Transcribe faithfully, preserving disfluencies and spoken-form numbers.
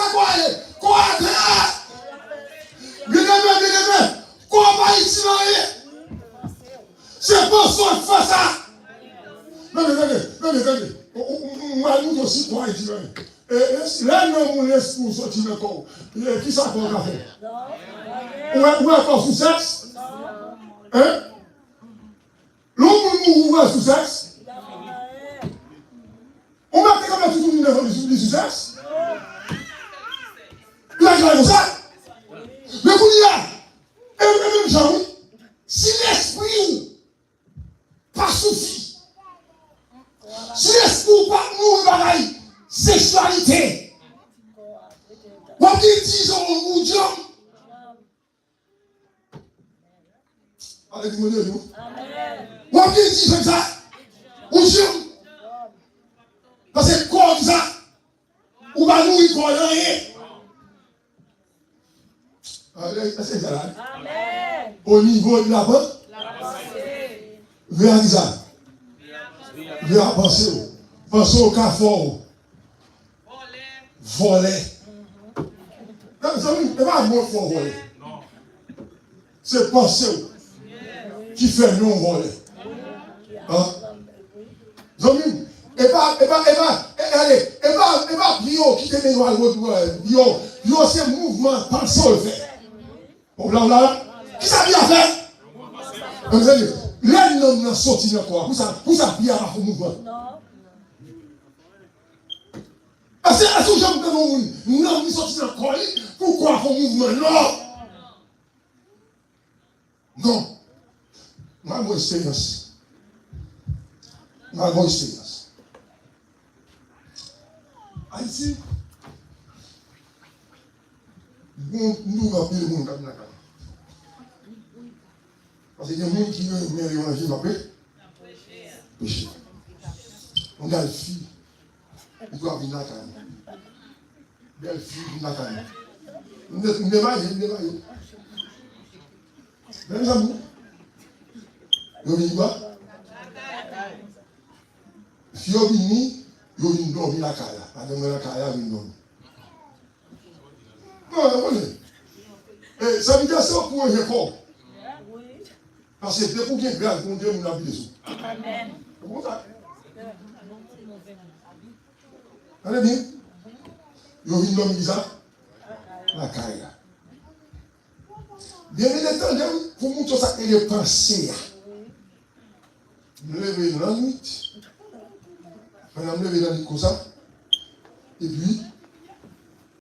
sa kò a ye? Kò a gran. Byeneme, byeneme, kò a pa itil anyen. Se panse w k fè sa. Tande, tande, tande, tande. Ou, ou, ou, ou, m al montre w si kò a itil anyen. E, e, lè nanm ou, lespri w soti nan kò w, e, kisa kò w ka fè? Ou wè, ou wè kò sou sèks? Hein? Lè yon moun mouri, ou wè sou sèks? Ou mèt te kanpe toutouni nan fanmi li sou sèks? Li pa ka konsa. Men kounye a, e, e menm jan, wi. Si lespri w pa soufi, si lespri w pa mouri bagay seksyalite, w ap gen diz an ou djanm. Ale di mwen de nou. W ap gen diz an sa, ou djanm. Paske kò w sa, ou pa nouri kò w nan anyen. Alè, èske sa la? Amèn. O nivo de la pan-, la panse. Vle a ki sa? Vle a panse w. Panse w ka fè w vòlè. Vòlè. Nan, zanmi, e pa mwen fè w vòlè. Se panse w ki fè non w vòlè. An? Zanmi m, e pa, e pa, e pa, e, ale, e pa, e pa pye w ki te mennen w al wot, pye w, pye w se mouvman panse w l fè. Ou la, ou la, la? Kisa pye a fè? Mezanmi, lè nanm nan soti nan kò a, pou sa, pou sa pye a pa fè mouvman? Èske, èske ou janm tande yon moun, nanm li soti nan kò li, pou kò a fè mouvman? Non! Non. M al ba w esperyans. M al ba w esperyans. Ayiti, bon, nou gen anpil moun k ap lakay. Paske gen moun ki renmen levanjil, m ap pe-, preche. Yon gade fi, li tou ap vin lakay mwen. Bèl fi vin lakay mwen. M de-, m demaye, m demaye. Mezanmi, yo vin kwa? Fi yo vini, yo vin dòmi lakay la. Madanm mwen lakay la, vin dòmi. Non, yo konnen. E, sa vin fè se pou ranje kò. Paske depi w gen gras, Bondye moun ap vide sou. Amèn. Se konsa. Tande byen. Yo vin dòmi kisa? Lakay la. Byeneme, tande wi, pou m montre w sa k rele panse a. M leve lannwit. Pandan m leve lannwit konsa, epi